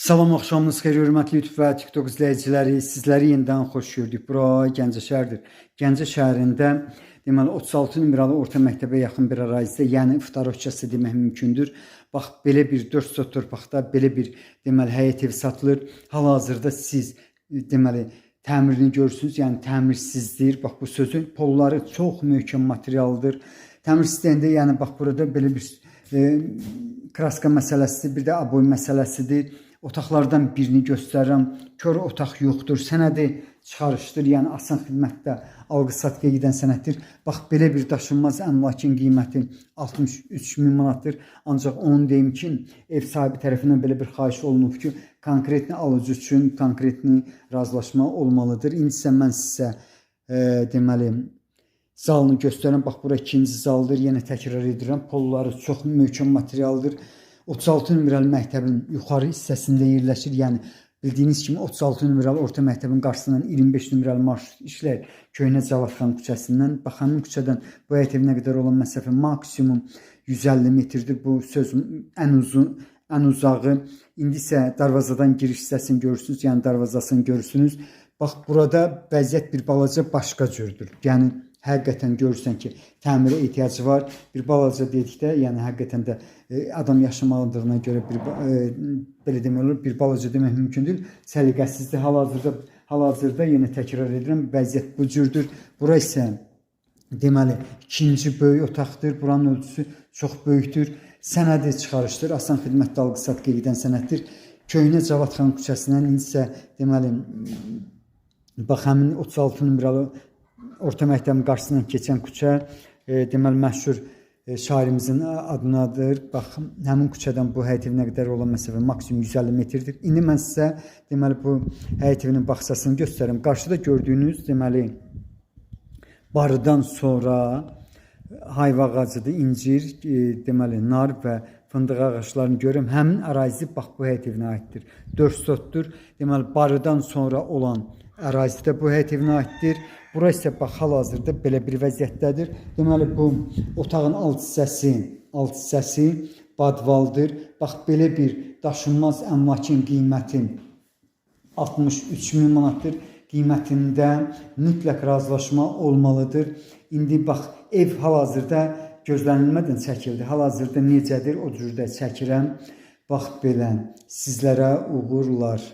Salam, axşamınız xeyir, hörmətli YouTube və TikTok izləyiciləri. Sizləri yenidən xoş gördük. Bura Gəncə şəhəridir. Gəncə şəhərində deməli 36 nömrəli orta məktəbə yaxın bir ərazidə, yəni Vtarovçası demək mümkündür. Bax, belə bir 4 sot torpaqda belə bir deməli həyət evi satılır. Hal-hazırda siz deməli təmirini görürsünüz, yəni təmirsizdir. Bax, bu sözün polları çox möhkəm materialdır. Təmirsiz deyəndə, yəni bax burada belə bir kraska məsələsidir, bir də aboy məsələsidir. Otaqlardan birini göstərirəm. Kör otaq yoxdur. Sənədi çıxarışdır. Yəni asan xidmətdə alqı-satqıya gedən sənəddir. Bax, belə bir daşınmaz əmlakın qiyməti 63 min manatdır. Ancaq onu deyim ki, ev sahibi tərəfindən belə bir xahiş olunub ki, konkretli alıcı üçün konkretli razılaşma olmalıdır. İndi isə mən sizə deməli zalını göstərirəm. Bax, bura ikinci zaldır. Yenə təkrar edirəm. Polları çox möhkəm materialdır. 36 nömrəli məktəbin yuxarı hissəsində yerləşir. Yəni bildiyiniz kimi 36 nömrəli orta məktəbin qarşısından 25 nömrəli marşrut işləyir. Köhnə Cavadxan küçəsindən. Bax, həmin küçədən bu həyət evinə qədər olan məsafə maksimum 150 metrdir. Bu söz ən uzun, ən uzağı. İndi isə darvazadan giriş hissəsini görürsünüz, yəni darvazasını görürsünüz. Bax, burada vəziyyət bir balaca başqa cürdür. Yəni həqiqətən görürsən ki, təmirə ehtiyacı var. Bir balaca dedikdə, yəni həqiqətən də adam yaşamadığına görə bir belə demək olar, bir balaca demək mümkün deyil. Səliqəsizdir. Hal-hazırda yenə təkrar edirəm, vəziyyət bu cürdür. Bura isə deməli ikinci böyük otaqdır. Buranın ölçüsü çox böyükdür. Sənədi çıxarışdır. Asan xidmətdə alqı-satqıya gedən sənəddir. Köhnə Cavadxan küçəsindən indi isə deməli bax həmin 36 nömrəli orta məktəbin qarşısından keçən küçə deməli məşhur şairimizin adınadır. Bax, həmin küçədən bu həyət evinə qədər olan məsafə maksimum 150 metrdir. İndi mən sizə deməli bu həyət evinin bağçasını göstərim. Qarşıda gördüyünüz deməli barıdan sonra hayva ağacıdır, incir, deməli nar və fındıq ağaclarını görürəm. Həmin ərazi bax bu həyət evinə aiddir. 4 sotdur. Deməli barıdan sonra olan ərazi də bu həyət evinə aiddir. Bura isə bax hal-hazırda belə bir vəziyyətdədir. Deməli bu otağın alt hissəsi badvaldır. Bax, belə bir daşınmaz əmlakın qiyməti 63 min manatdır. Qiymətində mütləq razılaşma olmalıdır. İndi bax, ev hal-hazırda gözlənilmədən çəkildi. Hal-hazırda necədir, o cürdə çəkirəm. Bax belə, sizlərə uğurlar.